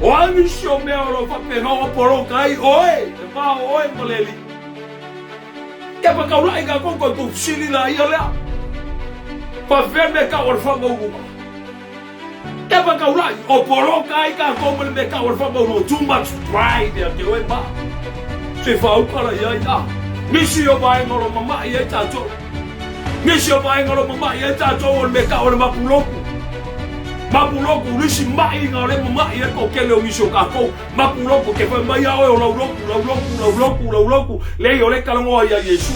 O a nisi o mea o lo o faapena ona poloka ai oe, le va o oe ma le Alii? Kepa taulai tatou toe tuufesili laia lea. Faafefea le mea e tau o le faamaualuga? Kepa taulai, o poloka ai tatou ma le mea e tau o le faamaualuga. Too much pride ia te oe ma. Se faauka la iai a. Nisi o vaega o lo o mama'i ai tatou. Nisi o vaega o lo o mama'i ai tatou o le mea e tau o le mapuloku. Mapuloku, nisi ma'i na o le mama'i ai le toatele o nisi o tatou. Mapuloku, te fai mai a oe o lau lotu, lau lotu, lau lotu, lau lotu, leai o lea e talanoa ia Iesu.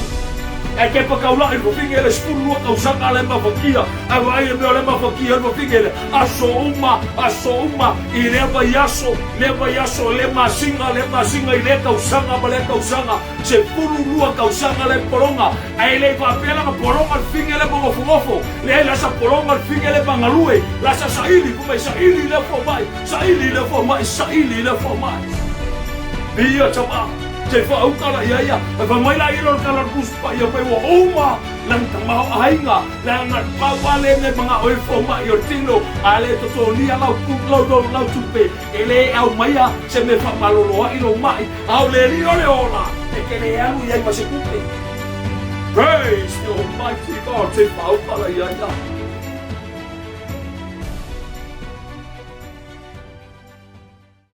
Ae kepa taulai le fafine le 12 tausaga la e mafatia, ae vaai le mea o la e mafatia ai le fafine lea, aso uma, aso uma, i lea vaiaso, lea vaiaso, lea masina, lea masina, i lea tausaga ma lea tausaga, 12 tausaga la e pologa, ae le i faapea la na pologa le fafine lea ma nofonofo, leai la sa pologa le fafine lea ma galue, la sa saili, fai mai saili lea fomai, Saili le fomai, saili le fomai. Ia tama, te whaauka la ia ia. E wha mai la ia lo kala kus pa ia pe ua uma lang tama o aiga, la nga pau ale me manga o fomai o tino, ale to to nia lau pu lau lau lau tupe, e le au maia se me wha malolo ai lo mai, au le li o le ola, e ke le alu ia ma se kupe. Praise the Almighty God, te whaauka la ia ia.